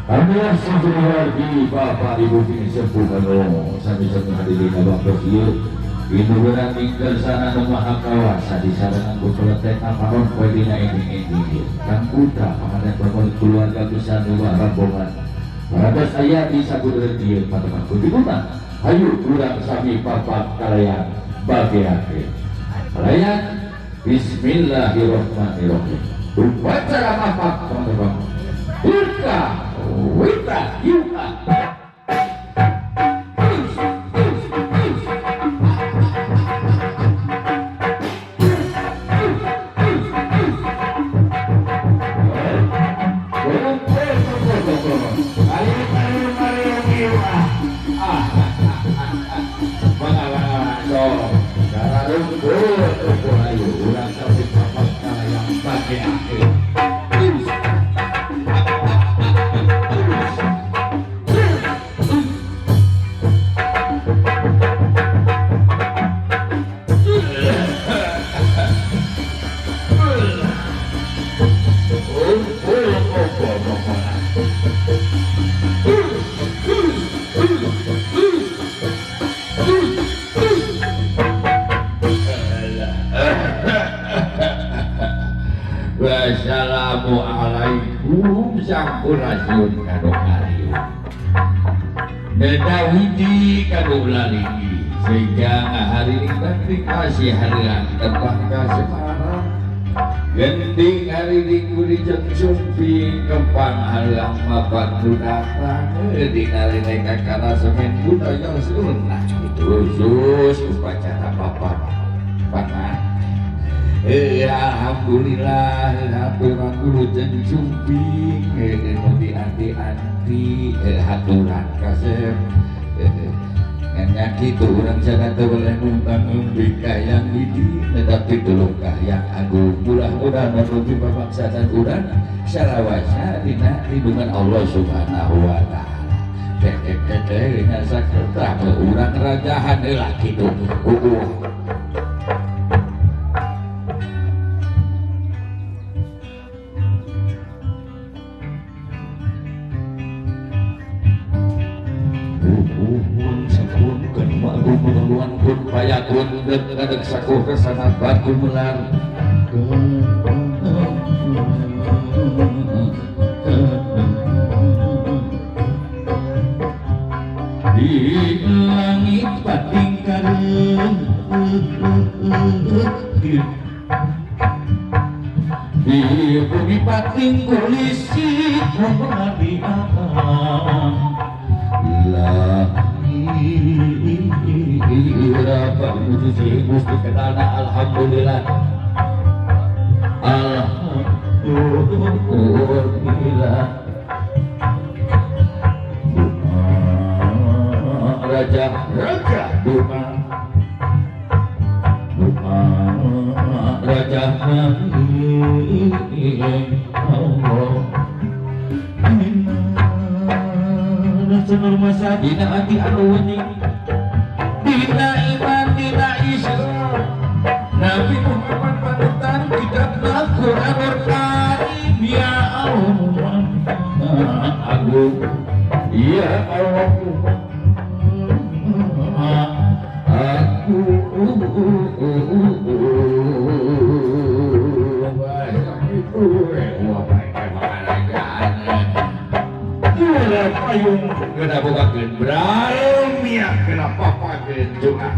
Alhamdulillah wargi Bapak Ibu kini sepuh anu sami-sami hadirin abang ieu Inuhunan ing kersana Nu Maha Kawasa disarengan ku peletek panon poe dina enjing-enjing Kang Putra panganten bapak keluarga besar nu rombongan parantos aya di sabudereun ieu patemon kunjungan. Hayu urang sami papak kalayan bageakeun kalayan bismillahirrahmanirrahim. Upacara mapak teman-teman. Wita wita yuka. Wassalamualaikum sampurasun kanu kariu. Neda widi kanu laligi sehingga hari ini bakti kasih harian tembak ka Semarang. Gending hari Minggu di Sumping kempang halang mapan lunatang dina rineka kana semen budaya sunnah khusus upacara papan pangan. Alhamdulillah haturan guru jeung Sumping nu dianti-anti haturan kasep ngan kitu urang sana teu boleh numpang ngeumbing kahayang widi tetapi tulung kahayang agung mudah-mudahan menuju pamaksatan urang salawasa dina lindungan Allah Subhanahu wa taala. Teh teh teh nya sakerta urang rajahan heula kitu. Payakun dan sakuh kesana batu melar. Di langit pating kareung di bumi pating kulisi di alam alhamdulillah alhamdulillah raja raja doa doa raja Allah senur masa dina ati anu wening dina iman dina Islam Nabi Muhammad panutan kitab Al-Qur'anul Karim ya Allah agung ya Allah aku payung kena bogakeun braem ya kena papakeun juga.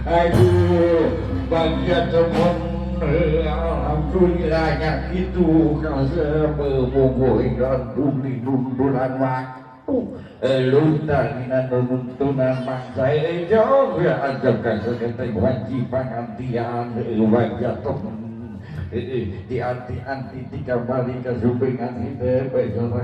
Aduh, bagian temen alhamdulillahnya gitu kasepebogo ingkang dundunan waktu luntar nuntunan bangsa jauh ya ajab kaseket wajib pangantian wajah temen di anti-anti tiga balik ke supingan itu besok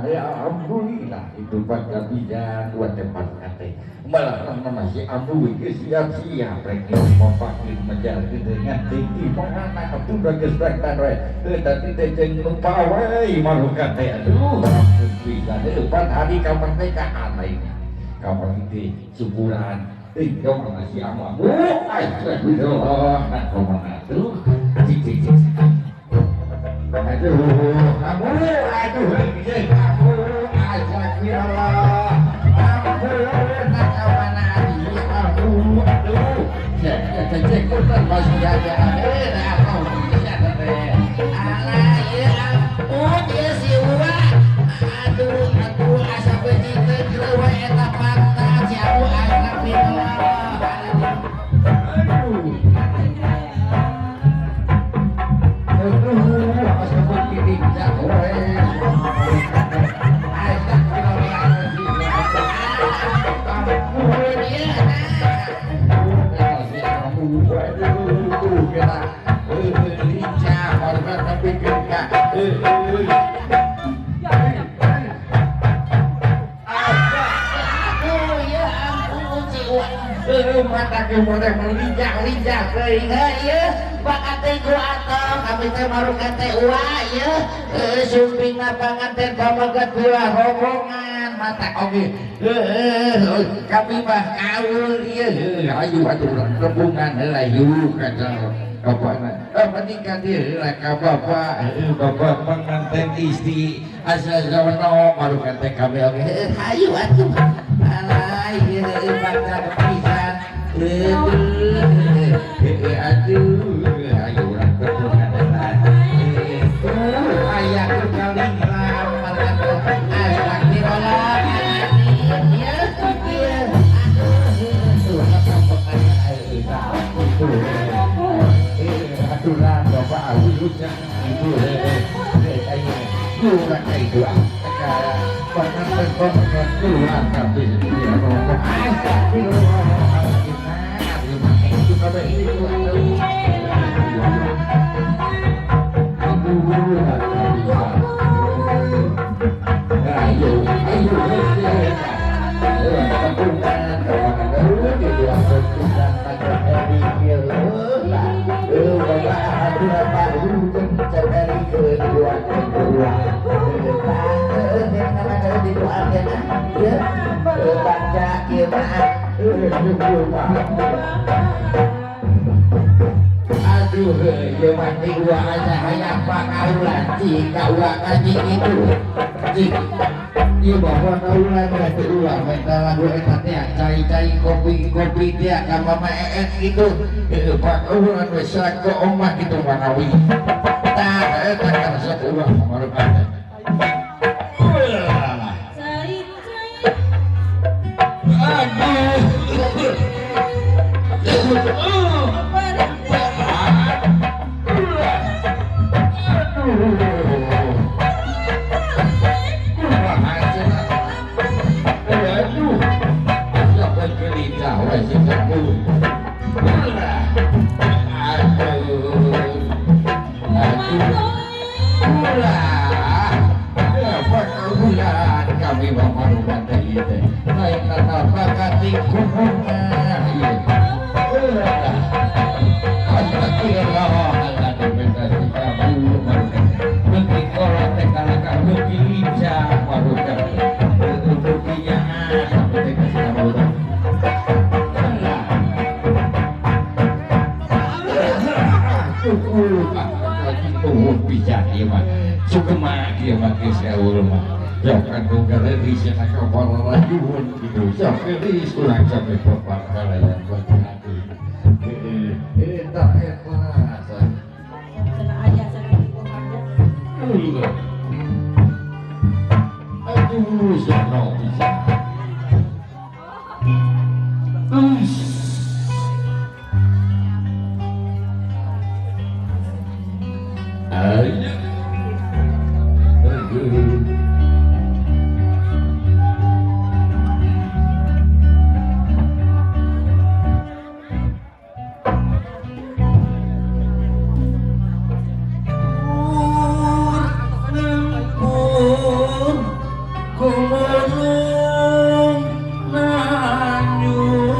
ya alhamdulillah itu pada bidan dua tempat kate malah masih ambu siap-siap rek memakai menjadi dengan tinggi penganak itu bagus bahkan we tadi teh jeung lupa we malu kate aduh bisa depan hari kemerdekaan ini kapan itu syukuran tiga masih amu astagfirullah nah kumaha tuh cik cik cik aduh kamu aduh kamu astagfirullah ampun nak mana aku aduh cek cek cek masih ada aku alah ya ampun ya si Uwa aduh aduh asa beuji teh greuwe eta pantat si Abu astagfirullah aduh aduh asa beuji teh mata oge kami mah kaul ieu ayu atuh rebungan heula yuk kata bapakna penting ka dieu heula ka bapak bapak pengantin istri asa sono marukan teh kami oge hayu atuh alah ieu bangsa pisan aduh ayo urang rebungan heula aya kali aturan bapak aku itu Aduh, ya mati gua aja hayang pakaulan cik, gua kaji itu. Cik, Ieu bapak kaulan teh ulah minta lagu eta teh cai-cai kopi-kopi teh ka mama eet gitu. Heueuh pak ulan we sako omah gitu manawi. Tah eta karesep urang marukan. Ulah. Cai-cai. Aduh. Kumulung nanyun.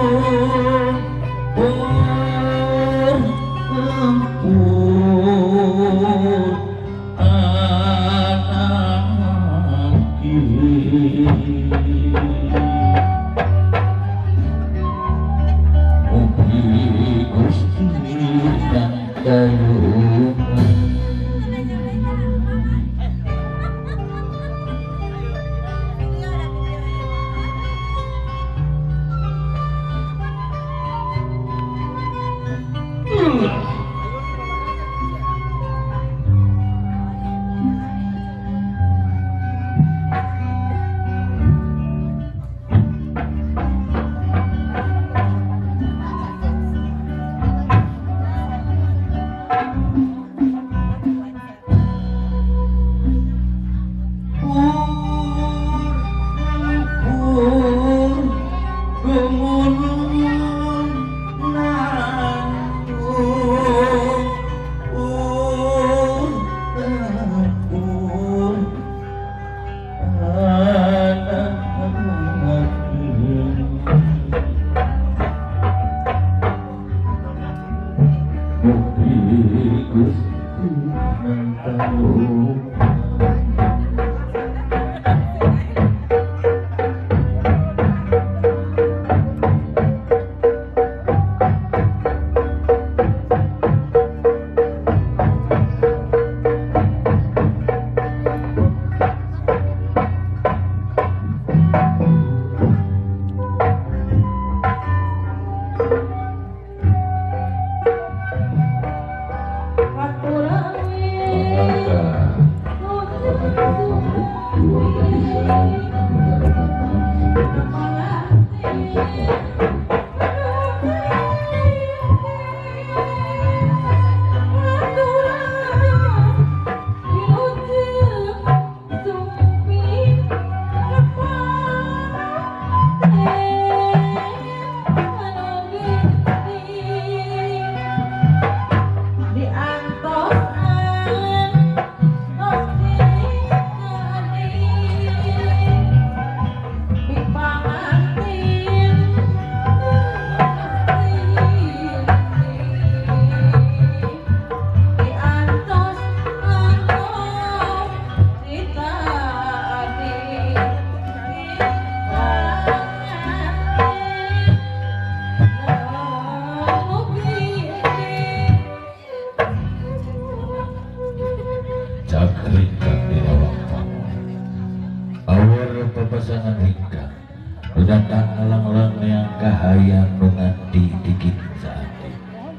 neang kahayang nu nganti dikinca ati.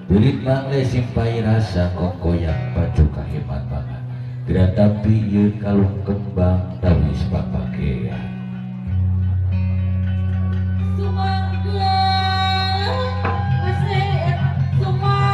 Burit mangle simpai rasa kongkoyang pacu kahemat banget. Tapi ieu kalung kembang tawis papakean. Sumangga pasir sumangga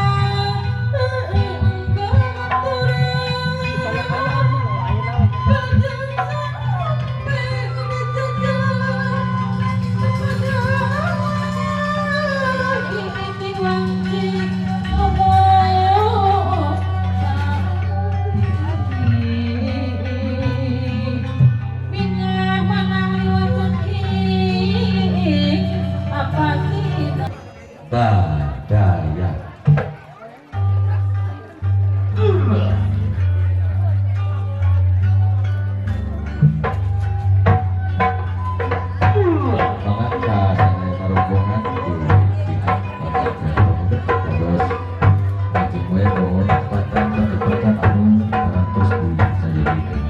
Badaya. Mangga sadaya rombongan di pihak Bapak terus lajeng we mohon tempatan anu parantos disayogikeun.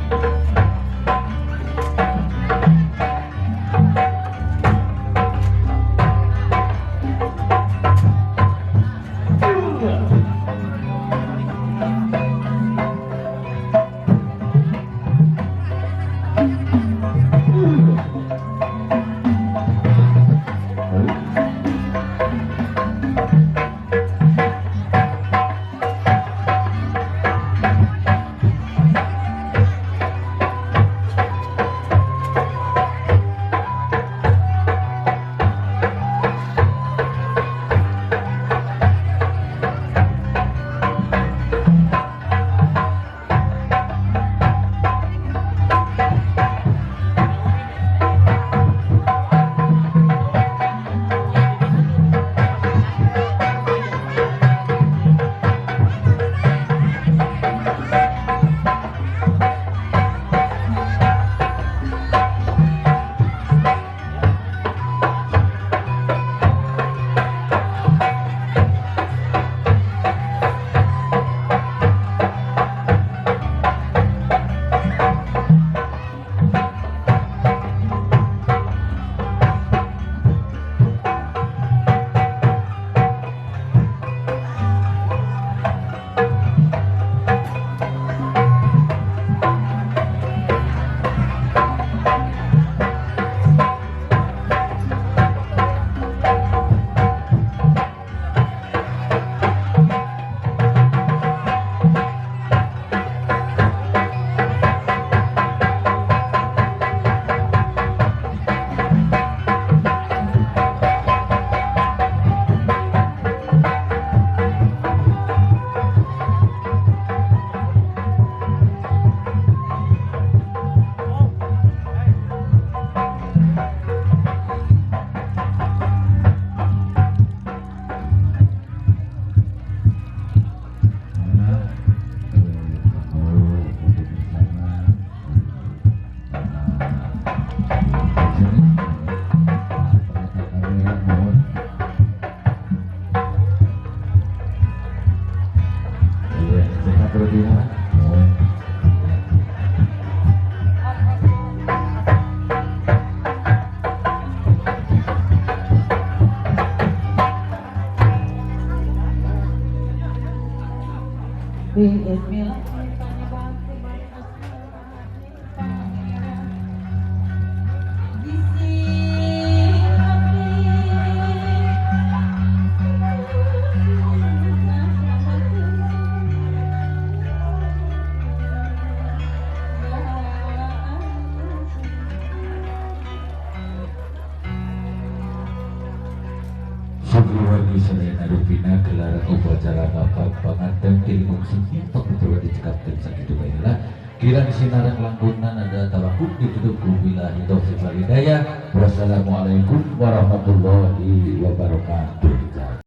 Rupina gelaran upacara bapak panganten tilmung singki tok betul dicekapkeun sakitu bae lah. Kirang sinareng langkungan ada tawakkul ditutup ku billahi taufik wal hidayah. Wassalamualaikum warahmatullahi wabarakatuh.